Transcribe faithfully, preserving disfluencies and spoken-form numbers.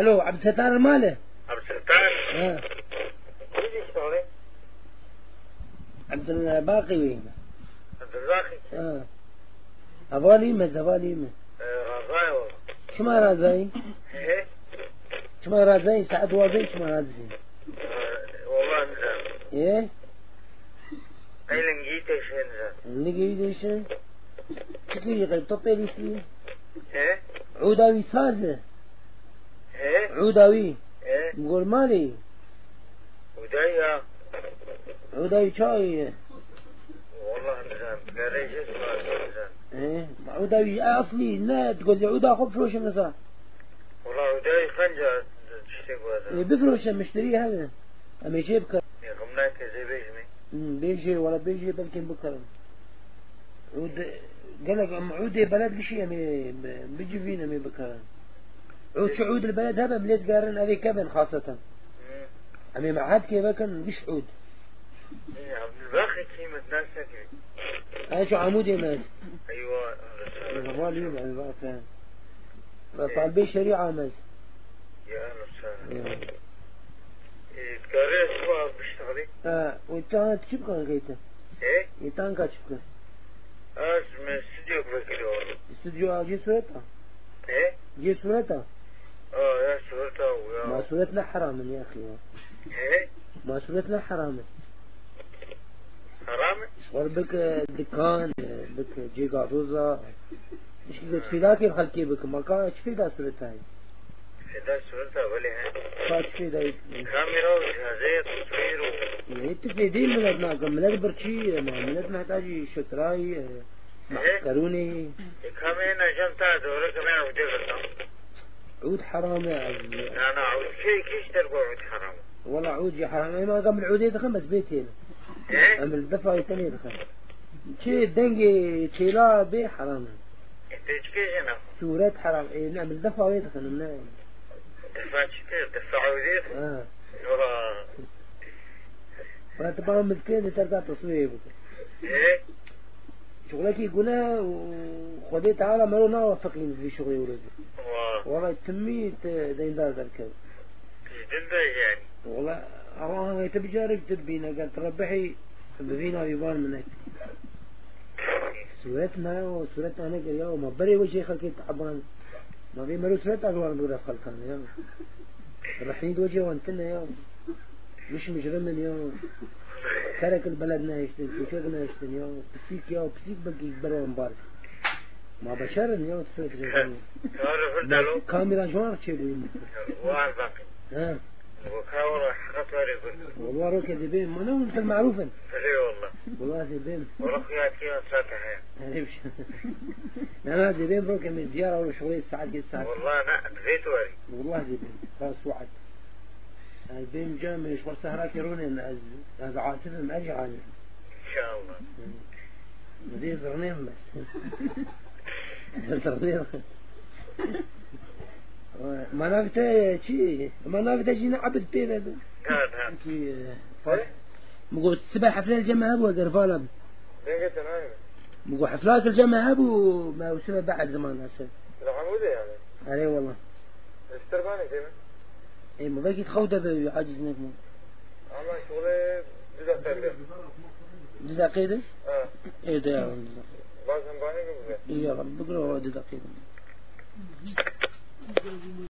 Ew Ebdulsetar li mal e? Ebdulsetar? Ha. Kî diştexile? Ebdulbaqî wî. Ebdulbaqî kî? Ha. Hevalî me, hevalî me. E, razayê wala. Çima razayî? He? Çima razayî? Saet duwazdeh çima radizî? E, wala nizanim. Ê? Ey lingî têşin zan. Lingî têşin? Çi kirî qey top pêlîsî? He? Uda wî saz e? He? Uda wî? He? Gor malê? Uda ya. Uda wî çawa ye? Wallah nizan. Garê jê saz nizan. He? Ma uda wî aslî ne, tu gozê uda xwe firoşe nizan. Wallah uda wî qenca tiştê gozan. Ê, bifiroşe, mişterî hebe. Em ê jê bikin. Ê, xim nake zê bêjimê. Hmm, bêjê, wala bêjê, belkî em bikarin. Ûd, gelek em ûdê beled gişî em ê bi-, bicivîn, em ê bikarin. Ûd çi ûd li beled hebe, milêt gerin, ev ê kevin xaseten. Hmm. Em ê mehed kê vekin, giş ûd. Ê, Abdulbaqî kî me, nasnekî? Ay, çi Amûdê me. Eywa, Hevalî me, Hevalî me. Talibê şerîa me. Ya, nasnekî. Ya. Ê, dikarî ez siba biştexilî? Ha, û îtanka tu çi bikin keyte? Ê? Îtanka çi bikin? Ez me stüdyo vekirî. Stüdyo a cê sureta? Ê? Cê sureta? A, ya sureta û ya. Ma suret ne heram in ya xî ya. Ê? Ma suret ne heram in. Heram in? Ji xwe bik dikan, bik cê gazoza. Pişkî ku tu fêdakê xelkê bikim, ma ka çi fêda sureta ye? Fêda sureta belê he. Ka çi fêda ye? Kamera û cihazê, teswîr û. Yê tu fêdê milet nake, milet birçî ye, ma milet mihtacî şekerayî, e, He? Makarûnê. E, kamê ne cem ta dore ke me ûdê girtam. Ûd heram e, ez. Na, na, ûd kê, kî ji te got ûd heram e? Wela ûd jî heram e. Ema gam li ûdê dixin, bes bê têl. He? Em li defayê tenê dixin. Çi dengê çêla bê heram e. E, tu çi kê jê naxwe? Sûret heram. E, ne, em li defa wê dixin, ne. Defa çi tê? Defa ûdê? Ha. Wela. Wela tu bana mizkê li terka teswirê bike. He? Şuxlekî gune û Xwedê Teala mero nawefiqîn vî şuxlê wilo bî. Wa. Wela timî te deyndar derkeve. Ji dil de yani. Wela, awa hangê te bicarî tu bîne, ger tu rebihî, bi vî navî van minek. Sûret ne ya, sûret ne ger ya, ma berê wecê xelkê teban. Ma vê mero sûret a wan bigre xelkan ya. Rehnî di wecê wan tine ya. Giş micrim in ya. Kerek li beled nehiştin, kêkek nehiştin ya. Pisîk ya, pisîk belkî ber wan bar. Ma beşer in ya, tu fekirî. Kamera ji wan re çêbûyî. Wan bak. He. Weka wala heqet were gur. Wala roke dibê, ma ne hûn til marûf in. Belê wala. Wala dibê. Wala xuya ki ya sata he. Erê bir şey. Ne, ne, dibê roke min diyar awro şuxlê saet git saet. Wala ne, divê tu weri. Wala dibê. Ka suat. Ez bêm cem, ji xwe sehra kerûnên, ez, ez asifim, ez jî alî. İnşallah. Dê zirnêm bes. Zirnêm. Mana te çi? Mana te jî ne abid pê ve. Ha, ha. Ki, e, fas. Min got, sibe hefle li cem me hebû, eger vala bi. Dengê te nayê. Min got, hefla li cem me hebû, me û sibe be'd ziman nasir. Li Amûdê yani. Erê wala. Li Sterbanê tê mi? Ê, min vekî xew de be, aciz nekim. Ama şuxulê du dakika de. Du dakika de? Ha. Ê, de ya, du dakika. Bazen bana gibi. Ê, ya, bigre o du dakika de.